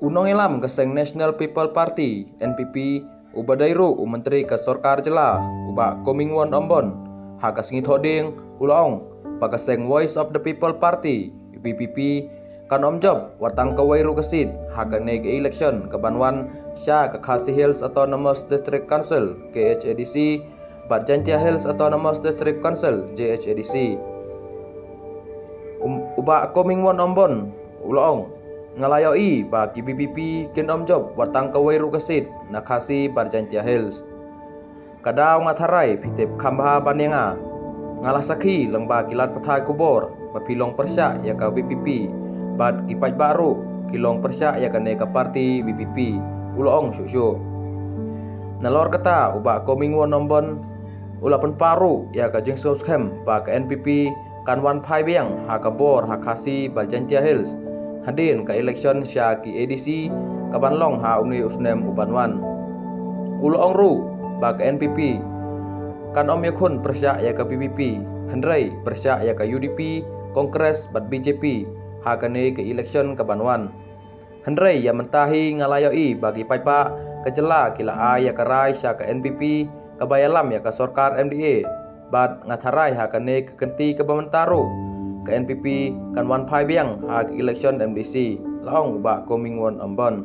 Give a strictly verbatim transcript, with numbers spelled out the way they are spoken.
U nongïalam ka seng National People Party, N P P, uba dei ruh u Myntri ka Sorkar Jylla, u Bah Comingone Ymbon, ha ka sngi Thohdieng, u la ong ba ka seng Voice of the People Party, V P P, kan ym jop wat tang kawei ruh ka seat ha kane ka election kaban wan sha ka Khasi Hills Autonomous District Council, K H A D C, bad Jaintia Hills Autonomous District Council, J H A D C. Um, u Bah Comingone Ymbon u la ong, nga la ïohi ba ki V P P kin ym jop wat tang kawei ruh ka seat na Khasi bad Jaintia Hills. Ka daw nga tharai phi tip kham bha ban ïa nga. Nga la sakhi lyngba ki lad pathai khubor ba phi long pyrshah ïa ka V P P, bad ki paidbah ruh ki long pyrshah ïa kane ka party V P P, u la ong shuh shuh. Nalor kata, u Bah Comingone Ymbon u la pynpaw ruh ïa ka jingsngewskhem ba ka N P P kan wan phai biang ha ka bor ha Khasi bad Jaintia Hills hadien ka election sha ki A D C kaban long ha une u snem uban wan. U la ong ruh ba ka N P P kan ym ïakhun pyrshah ïa ka V P P, hynrei pyrshah ïa ka U D P, Congress bad B J P ha kane ka election kaban wan. Hynrei ïa mynta hi nga la ïohi ba ki paidbah ka jylla ki la ai ïa ka rai sha ka N P P kaba ïalam ïa ka sorkar M D A, bad nga tharai ha kane ka kynti kaba mynta ruh ka N P P kan wan phai biang ha ka election M D C, la ong u Bah Comingone Ymbon.